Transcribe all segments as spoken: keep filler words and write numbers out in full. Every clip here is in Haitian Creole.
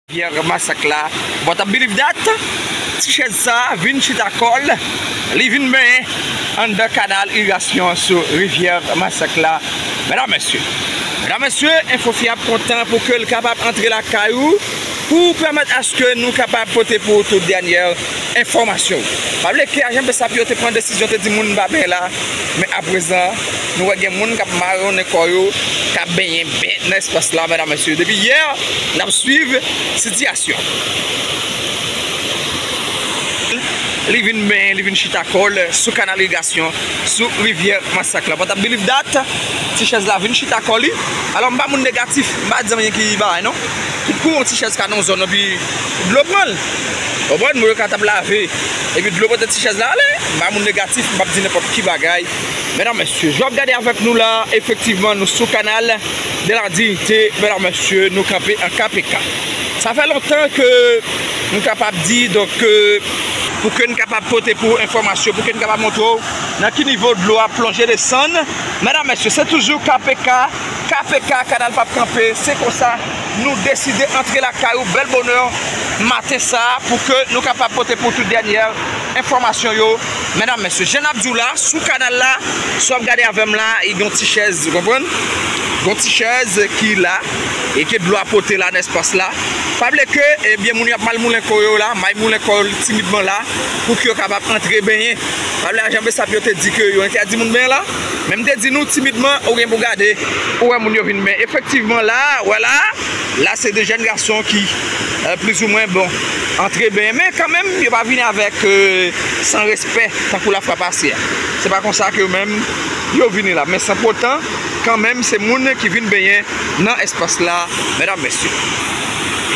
Rivyè Masak la. But I believe that, ti chèz sa vin chita kò l, li vin benyen anndan kanal irigasyon sou Rivyè Masak la. Medam, mesye, medam, mesye, Enfo Fyab kontan pou ke l kapab antre lakay ou, pou pèmèt aske nou kapab pote pou ou tout dènyè enfòmasyon. Pa bliye ke ajan B S A P yo te pran desizyon, te di moun pa benyen la, men aprezan, nou wè gen moun k ap mayonnen kò yo, k ap benyen byen nan espas la, medam, mesye. Depi yè, n ap swiv sitiyasyon. Li vin benyen, li vin chita kò l sou kanal irigasyon, sou Rivyè Masak la. But I believe that, ti chèz la vin chita kò li. Alò, m pa moun negatif, m pa di anyen ki bagay, non. Tout kou yon ti chèz ka nan yon zòn, epi dlo pran l. Ou konprann? Moun yo ka t ap lave, epi dlo pote ti chèz la ale. M pa moun negatif, m p ap di nenpòt ki bagay. Medam, mesye, jan w ap gade avèk nou la, efektivman, nou sou kanal de la Diyite, medam, mesye, nou kanpe an K P K. Sa fè lontan ke nou kapab di, donk, ke pou ke n kapab pote pou ou enfòmasyon, pou ke n kapab montre w nan ki nivo dlo a plonje desann. Medam, mesye, se toujou K P K, K P K, kanal p ap kanpe. Se konsa, nou deside antre lakay ou bèl bonè maten sa a pou ke nou kapab pote pou tout dènyè enfòmasyon yo. Medam, mesye, jan n ap di w la, sou kanal la, si w ap gade avè m la, e gen yon ti chèz, ou konprann? Gen yon ti chèz ki la, e ke dlo a pote la nan espas la. Pa bliye ke, ebyen, moun yo ap mal moulen kò yo la, may moulen kò yo timidman la, pou ke yo kapab antre benyen. Pa bliye ajan B S A P yo te di ke yo entèdi moun benyen la, men m te di nou timidman, ou gen pou gade, ou wè moun yo vin benyen. Efektivman la, wè la, la se de jèn gason ki, euh, plizoumwen, bon, antre benyen, men kanmenm, yo pa vini avèk, euh, san respè, tankou lafwa pase a. Se pa konsa ke yo menm, yo vini la. Men san potan, kanmenm, se moun ki vin benyen nan espas la, medam, mesye.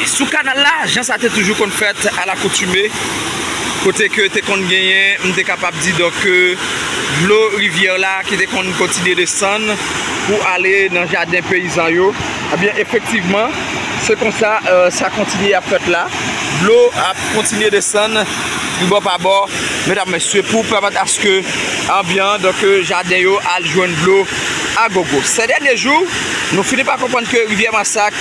E sou kanal la, jan sa te toujou konn fèt alakoutime, kote ke te konn genyen, m te kapab di, donk, ke dlo rivyè la ki te konn kontinye desann pou ale nan jaden peyizan yo. Ebyen, efektivman, se konsa, euh, sa kontinye ap fèt la. Dlo ap kontinye desann tribò pa bò, medam, mesye, pou pèmèt aske anbyan, donk, euh, jaden yo al jwenn dlo a gogo. Sè dènye jou, nou fini pa konprann ke Rivyè Masak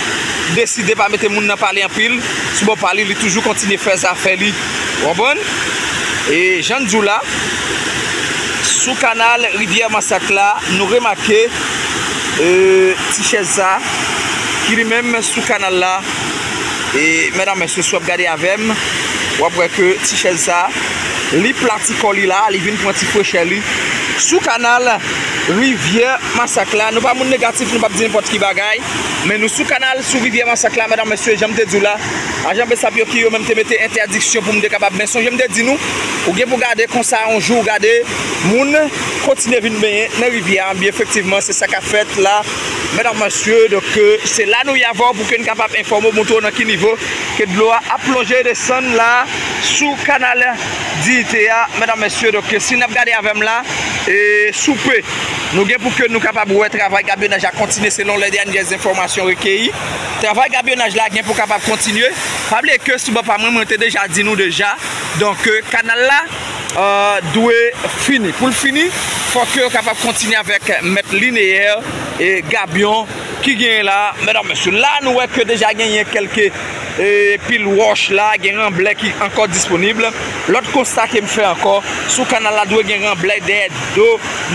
deside pa mete moun nan pale anpil. Sou bò pa li, li toujou kontinye fè zafè li. Ou konprann? E jan n di w la, sou kanal Rivyè Masak la, nou remake, euh, ti chèz sa, ki li menm sou kanal la. E, medam, mesye, si w ap gade avè m, w ap wè ke ti chèz sa, li plati kò li la, li vin pran ti frechè li sou kanal Rivyè Masak la. Nou pa moun negatif, nou p ap di nenpòt ki bagay, men nou sou kanal, sou Rivyè Masak la, medam, mesye, jan m te di w la, ajan B S A P yo ki yo menm te mete entèdiksyon pou m te kapab, men sonje m te di nou, ou gen pou gade konsa yon jou, ou gade moun kontinye vin benyen nan rivyè a. Byen, efektivman, se sa k ap fèt la, medam, mesye. Donk, euh, se la nou ye avè w pou ke n kapab enfòme w, montre w nan ki nivo ke dlo a ap plonje desann la sou kanal Diyite a, medam, mesye. Donk, si n ap gade avè m la, e, sou pe, nou gen pou ke nou kapab wè travay gabyonaj la kontinye selon lè dènyè enfòmasyon rekeyi. Travay gabyonaj la gen pou kapab kontinye. Pa bliye ke sou bò pa mwen, mwen te deja di nou deja. Donk, euh, kanal la, euh, dwe fini. Pou l fini, fòk yo kapab kontinye avèk mèt lineyè e gabyon ki genyen la, medam, mesye. La, nou wè ke deja genyen kèlke, e, pil wòch la, gen ranblè ki ankò disponib. Lòt konsta ke m fè ankò, sou kanal la dwe gen ranblè dèyè do,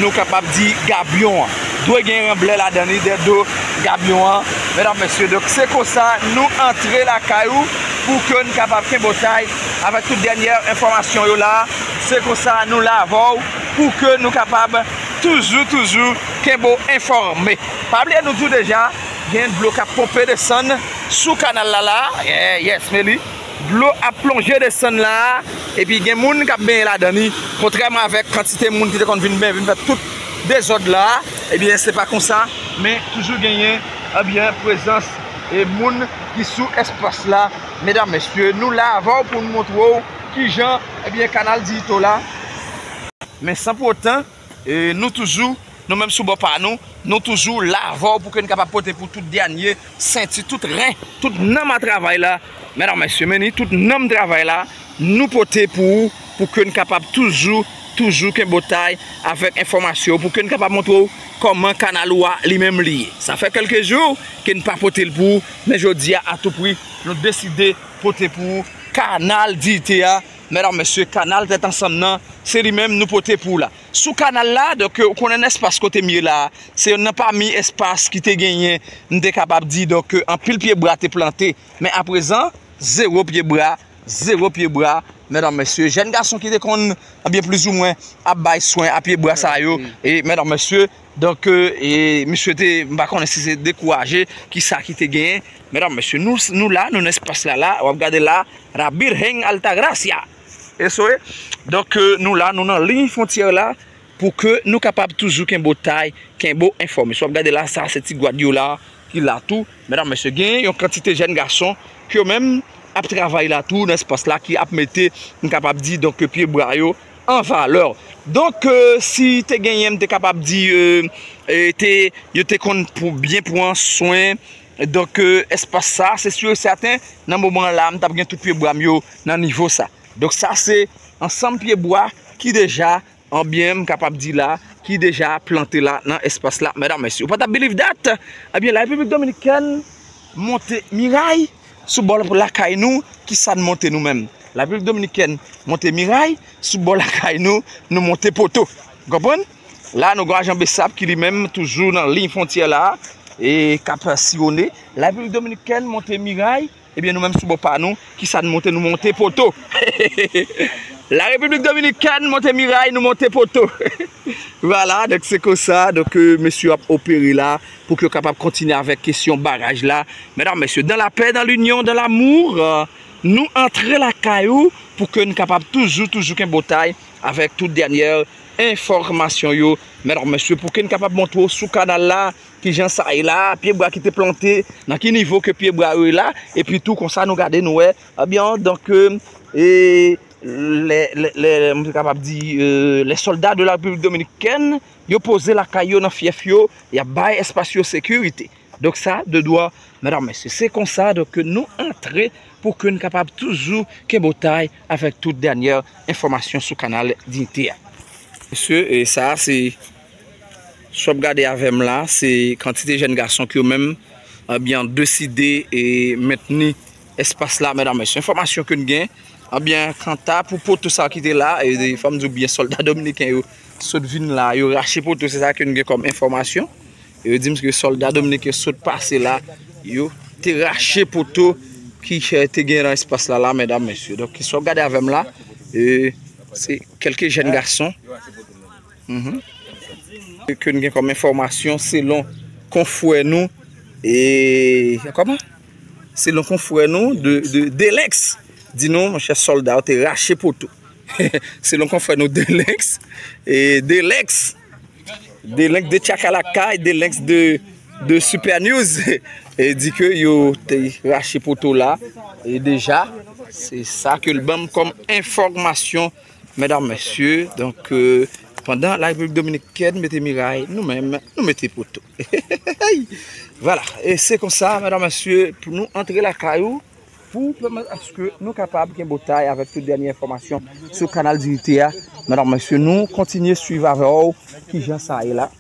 nou kapab di, gabyon an. Dwe gen ranblè ladan li dèyè do gabyon an, medam, mesye. Donk, se konsa nou antre lakay ou pou ke n kapab kenbe w tay avèk tout dènyè enfòmasyon yo la. Se konsa nou la avè w pou ke nou kapab toujou, toujou kenbe w enfòme. Pa bliye nou di w deja, gen dlo k ap ponpe desann sou kanal la la. Yeah, yes, men li. Dlo ap plonje desann la, epi gen moun k ap benyen ladan li. Kontrèman avèk kantite moun ki te konn vin benyen, vin fè tout dezòd la, ebyen, se pa konsa, men toujou genyen, ebyen, prezans e moun ki sou espas la. Medam, mesye, nou la avè w pou n montre w kijan, ebyen, kanal Diyite w la. Men san pou otan, e, nou toujou, nou menm sou bò pa nou, nou toujou la avè w pou ke n kapab pote pou tout dènye senti, tout ren, tout nanm a travay la. Medam, mesye, men ni tout nanm travay la, nou pote pou ou, pou ke n kapab toujou toujou kenbe w tay avèk enfòmasyon yo pou ke n kapab montre w kòman kanal ou a li menm li ye. Sa fè kèlke jou ke n pa pote l pou ou, men jodi a, atoupri, nou deside pote pou ou kanal diyite a. Medam, mesye, kanal tèt ansanm nan, se li menm nou pote pou ou la. Sou kanal la, donk, ou konnen espas kote m ye la, se yonn nan pami espas ki te genyen, m te kapab di, donk, anpil pye bwa te plante. Men aprezan, zewo pye bwa, zewo pye bwa, medam, mesye. Jèn gason ki te konn, ebyen, plizoumwen, ap bay swen a pye bwa sa yo, e, medam, mesye, donk, e, misye te, m pa konnen si se dekouraje, ki sa ki te genyen. Medam, mesye, nou, nou la, nou nan espas la, la, w ap gade la, La Virgen Altagracia. Eso e. Donk, e, nou la, nou nan liy fwontyè la, pou ke nou kapab toujou kenbe w tay, kenbe w enfòme. Si w ap gade la, sa se ti gwad yo la, ki la tou. Medam, mesye, gen yon kantite jèn gason ki yo menm ap travay la tou, nan espas la, ki ap mete, m kapab di, donk, pye bwa yo an valè. Donk, e, si te genyen, m te kapab di, e, e, te, yo te konn pou byen pran swen, donk, e, espas sa, se si e sèten, nan moman la, m t ap gen tout pye bwa m yo nan nivo sa. Donk, sa se ansanm pye bwa ki deja, ebyen, m kapab di la, ki deja plante la nan espas la, medam, mesye. Ou pa t ap believe that? Ebyen, Larepiblik Dominikèn monte miray sou bò lakay nou, ki sa n monte nou menm? Larepiblik Dominikèn monte miray sou bò lakay nou, nou monte poto. Ou konprann? La, nou gen ajan Besap ki li menm toujou nan liy fwontyè la, e k ap siwone. Larepiblik Dominikèn monte miray, ebyen, nou menm sou bò pa nou, ki sa n monte? Nou monte poto. Larepiblik Dominikèn monte miray, nou monte poto. Vwala, donk se konsa, donk, e, mesye ap opere la, pou ke yo kapab kontinye avèk kesyon baraj la. Medam, mesye, dans la paix, dans l'union, dans l'amour, e, nou antre lakay ou, pou ke n kapab toujou, toujou kenbe w tay avèk tout dènyè enfòmasyon yo. Medam, mesye, pou ke n kapab montre w sou kanal la, kijan sa ye la, pye bwa ki te plante, nan ki nivo ke pye bwa yo ye la, epi tou konsa nou gade nou wè, ebyen, donk, e, e, lè, lè, lè, m te kapab di, e, les soldats de la République dominicaine, yo poze lakay yo nan fyèf yo, y ap bay espas yo sekirite. Donk sa, de dwa, medam, mesye, se konsa, donk, ke nou antre pou ke n kapab toujou kenbe w tay avèk tout dènyè enfòmasyon sou kanal Diyite a. Mesye, e sa, se Si w ap gade avè m la, se kantite jèn gason ki yo menm, ebyen, deside e mentni espas la, medam, mesye. Enfòmasyon ke n gen, ebyen, kanta pou poto sa ki te la, e fò m di w byen, sòlda dominiken yo sot vin la, yo rache poto, se sa ke n gen kòm enfòmasyon. E yo di m ke sòlda dominiken sot pase la, yo te rache poto ki, e, te gen nan espas la, la, medam, mesye. Donk, si w ap gade avè m la, e, se kèlke jèn gason. Mhm. Ke n gen kòm enfòmasyon selon konfrè nou, e, kòman? Selon konfrè nou de, de, Delenx, di nou, monchè, sòlda yo te rache poto. Selon konfrè nou Delenx, e, Delenx, Delenx de Chakalaka e Delenx de, de Super News, e di ke yo te rache poto la, e deja, se sa ke l ban m kòm enfòmasyon. Medam, mesye, donk, e, pandan Larepiblik Dominikèn mete miray, nou menm, nou mete poto. Vwala, e se konsa, medam, mesye, pou nou antre lakay ou, pou pèmèt aske nou kapab kenbe w tay avèk tout dènyè enfòmasyon sou kanal Diyite a. Medam, mesye, nou kontinye swiv avè w kijan sa ye la.